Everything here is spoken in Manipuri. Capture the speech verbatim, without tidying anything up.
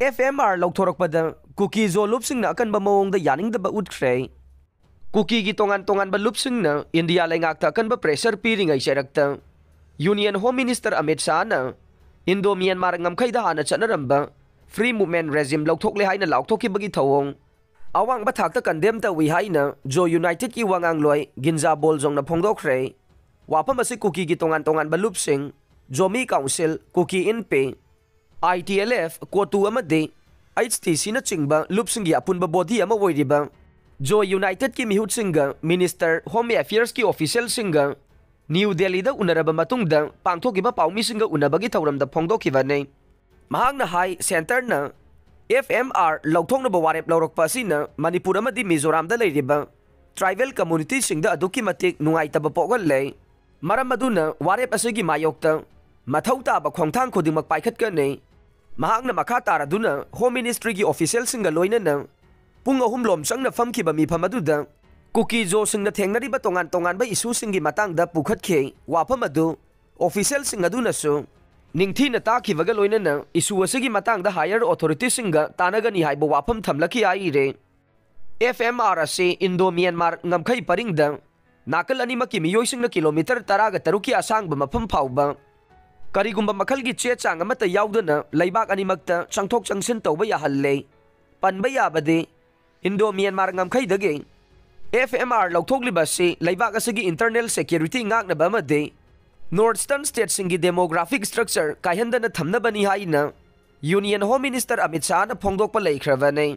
ꯑꯦꯐ ꯑꯦꯝ ꯑꯥꯔ ꯂꯧꯊꯣꯔꯛꯄꯗ ꯀꯨꯀꯤ ꯖꯣ ꯂꯨꯞꯁꯤꯡꯅ ꯑꯀꯟꯕ ꯃꯑꯣꯡꯗ ꯌꯥꯅꯤꯡꯗꯕ ꯎꯠꯈ꯭ꯔꯦ꯫ ꯀꯨꯀꯤꯒꯤ ꯇꯣꯉꯥꯟ ꯇꯣꯉꯥꯟꯕ ꯂꯨꯞꯁꯤꯡꯅ ꯏꯟꯗꯤꯌꯥ ꯂꯩꯉꯥꯛꯇ ꯑꯀꯟꯕ pressure ꯄꯤꯔꯤꯉꯩ ꯆꯩꯔꯛꯇ Union Home Minister ꯑꯃꯤꯠ ꯁꯥꯍꯅ ꯏꯟꯗꯣ ꯃ꯭ꯌꯥꯟꯃꯥꯔ ꯉꯝꯈꯩꯗ ꯍꯥꯟꯅ ꯆꯠꯅꯔꯝꯕ free movement regime ꯂꯧꯊꯣꯛꯂꯦ ꯍꯥꯏꯅ ꯂꯥꯎꯊꯣꯛꯈꯤꯕꯒꯤ ꯊꯧꯑꯣꯡ ꯑꯋꯥꯡꯕ ꯊꯥꯛꯇ condemn ꯇꯧꯏ ꯍꯥꯏꯅ ꯖꯣ ꯌꯨꯅꯥꯏꯇꯦꯗꯀꯤ ꯋꯥꯉꯥꯡꯂꯣꯏ ꯒꯤꯟꯖꯥ ꯕꯣꯜꯖꯣꯡꯅ ꯐꯣꯡꯗꯣꯛꯈ꯭ꯔꯦ꯫ ꯋꯥꯐꯝ ꯑꯁꯤ ꯀꯨꯀꯤꯒꯤ ꯇꯣꯉꯥꯟ ꯇꯣꯉꯥꯟꯕ ꯂꯨꯞꯁꯤꯡ, ꯖꯣꯃꯤ ꯀꯥꯎꯟꯁꯤꯜ, ꯀꯨꯀꯤ ꯏꯟꯄꯤ, ꯑꯥꯏ ꯇꯤ ꯑꯦꯜ ꯑꯦꯐ, ꯀꯣꯇꯨ ꯑꯃꯗꯤ ꯑꯩꯆ ꯇꯤ ꯁꯤꯅꯆꯤꯡꯕ ꯂꯨꯞꯁꯤꯡꯒꯤ ꯑꯄꯨꯟꯕ body ꯑꯃ ꯑꯣꯏꯔꯤꯕ ꯖꯣ ꯌꯨꯅꯥꯏꯇꯦꯗꯀꯤ ꯃꯤꯍꯨꯠꯁꯤꯡꯒ Minister Home Affairsꯀꯤ officialꯁꯤꯡꯒ ꯅ꯭ꯌꯨ ꯗꯦꯜꯂꯤꯗ ꯎꯅꯔꯕ ꯃꯇꯨꯡꯗ ꯄꯥꯡꯊꯣꯛꯈꯤꯕ ꯄꯥꯎꯃꯤꯁꯤꯡꯒ ꯎꯅꯕꯒꯤ ꯊꯧꯔꯝꯗ ꯐꯣꯡꯗꯣꯛꯈꯤꯕꯅꯤ꯫ ꯃꯍꯥꯛꯅ ꯍꯥꯏ, centreꯅ ꯑꯦꯐ ꯑꯦꯝ ꯑꯥꯔ ꯂꯧꯊꯣꯛꯅꯕ ꯋꯥꯔꯦꯞ ꯂꯧꯔꯛꯄ ꯑꯁꯤꯅ ꯃꯅꯤꯄꯨꯔ ꯑꯃꯗꯤ ꯃꯤꯖꯣꯔꯥꯝꯗ ꯂꯩꯔꯤꯕ tribal communityꯁꯤꯡꯗ ꯑꯗꯨꯛꯀꯤ ꯃꯇꯤꯛ ꯅꯨꯡꯉꯥꯏꯇꯕ ꯄꯣꯛꯍꯜꯂꯦ꯫ ꯃꯔꯝ ꯑꯗꯨꯅ ꯋꯥꯔꯦꯞ ꯑꯁꯤꯒꯤ ꯃꯥꯌꯣꯛꯇ ꯃꯊꯧ ꯇꯥꯕ ꯈꯣꯡꯊꯥꯡ ꯈꯨꯗꯤꯡꯃꯛ ꯄꯥꯏꯈꯠꯀꯅꯤ꯫ ꯃꯍꯥꯛꯅ ꯃꯈꯥ ꯇꯥꯔꯗꯨꯅ Home Ministryꯒꯤ officialꯁꯤꯡꯒ ꯂꯣꯏꯅꯅ ꯄꯨꯡ ꯑꯍꯨꯝ ꯂꯣꯝ ꯆꯪꯅ ꯐꯝꯈꯤꯕ ꯃꯤꯐꯝ ꯑꯗꯨꯗ ꯀꯨꯀꯤ ꯖꯣꯁꯤꯡꯅ ꯊꯦꯡꯅꯔꯤꯕ ꯇꯣꯉꯥꯟ ꯇꯣꯉꯥꯟꯕ issueꯁꯤꯡꯒꯤ ꯃꯇꯥꯡꯗ ꯄꯨꯈꯠꯈꯤ꯫ ꯋꯥꯐꯝ ꯑꯗꯨ officialꯁꯤꯡ ꯑꯗꯨꯅꯁꯨ ꯅꯤꯡꯊꯤꯅ ꯇꯥꯈꯤꯕꯒ ꯂꯣꯏꯅꯅ issue ꯑꯁꯤꯒꯤ ꯃꯇꯥꯡꯗ higher authorityꯁꯤꯡꯒ ꯇꯥꯟꯅꯒꯅꯤ ꯍꯥꯏꯕ ꯋꯥꯐꯝ ꯊꯝꯂꯛꯈꯤ ꯍꯥꯏꯔꯤ꯫ ꯑꯦꯐ ꯑꯦꯝ ꯑꯥꯔ ꯑꯁꯤ ꯏꯟꯗꯣ ꯃ꯭ꯌꯥꯟꯃꯥꯔ ꯉꯝꯈꯩ ꯄꯔꯤꯡꯗ ꯅꯥꯀꯜ ꯑꯅꯤꯃꯛꯀꯤ ꯃꯤꯑꯣꯏꯁꯤꯡꯅ ꯀꯤꯂꯣꯃꯤꯇꯔ ꯇꯔꯥꯒ ꯇꯔꯨꯛꯀꯤ ꯑꯁꯥꯡꯕ ꯃꯐꯝ ꯐꯥꯎꯕ ꯀꯔꯤꯒꯨꯝꯕ ꯃꯈꯜꯒꯤ ꯆꯦ ꯆꯥꯡ ꯑꯃꯠꯇ ꯌꯥꯎꯗꯅ ꯂꯩꯕꯥꯛ ꯑꯅꯤꯃꯛꯇ ꯆꯪꯊꯣꯛ ꯆꯪꯁꯤꯟ ꯇꯧꯕ ꯌꯥꯍꯜꯂꯦ꯫ ꯄꯟꯕ ꯌꯥꯕꯗꯤ, ꯏꯟꯗꯣ ꯃ꯭ꯌꯥꯟꯃꯥꯔ ꯉꯝꯈꯩꯗꯒꯤ ꯑꯦꯐ ꯑꯦꯝ ꯑꯥꯔ ꯂꯧꯊꯣꯛꯂꯤꯕ ꯑꯁꯤ ꯂꯩꯕꯥꯛ ꯑꯁꯤꯒꯤ internal security ꯉꯥꯛꯅꯕ ꯑꯃꯗꯤ North Eastern stateꯁꯤꯡꯒꯤ demographic structure ꯀꯥꯏꯍꯟꯗꯅ ꯊꯝꯅꯕꯅꯤ ꯍꯥꯏꯅ Union Home Minister ꯑꯃꯤꯠ ꯁꯥꯍꯅ ꯐꯣꯡꯗꯣꯛꯄ ꯂꯩꯈ꯭ꯔꯕꯅꯤ꯫